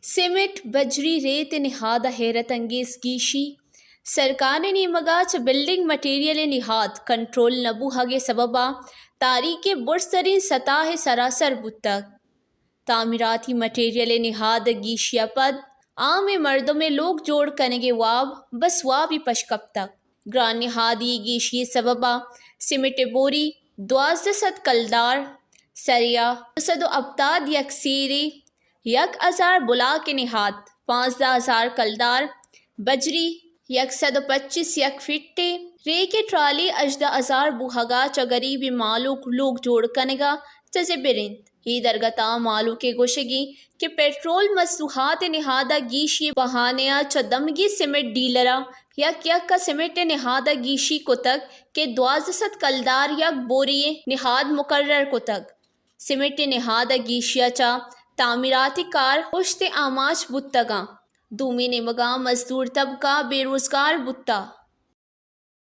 سیمنٹ، بجری، ریت ءِ نہاد ءَ حیرت انگیز گیشی۔ سرکار ءِ نیمگ ءَ چہ بلڈنگ مٹیریل ءِ نہاد کنٹرول نہ بوہگ ءِ سبب ءَ تاریخ ءِ برزتریں سطح ءَ سراسر بوتگ۔ تعمیراتی مٹیریل ءِ نہاد ءِ گیشی ءَ پد عام مردم ءِ لوگ جوڑ کنگ ءِ واب بس وابی پش کپتگ۔ گران نہادی گیشی ءِ سبب ءَ سیمنٹ ءِ بوری دوازدہ سد کلدار، سریا دو سد ءُ ہپتاد یک سیرے، یک ہزار بلاک ءِ نہاد پانزدہ ہزار کلدار، بجری یک سد ءُ پچیس یک فٹے، ریک ءِ ٹرالی ہژدہ ہزار بوہگ ءَ چہ گریبیں مہلوک لوگ جوڑ کنگ ءَ چہ زبھر انت۔ اے درگت ءَ مہلوک ءِ گوشگ انت کہ پٹرول مصنوعات ءِ نہاد ءِ گیشی ءِ بہانہ ءَ چہ دمگی سیمنٹ ڈیلر ءَ یک یک ءَ سیمنٹ ءِ نہاد ءِ گیشی کتگ کہ دوازدہ سد کلدار یک بوری ءِ نہاد مقرر کتگ۔ سیمنٹ ءِ نہاد ءِ گیشی ءَ چہ تعمیراتی کار پشت ءَ آماچ بوتگ انت۔ دومی نیمگ ءَ مزدور طبقہ بے روزگار بوتگ۔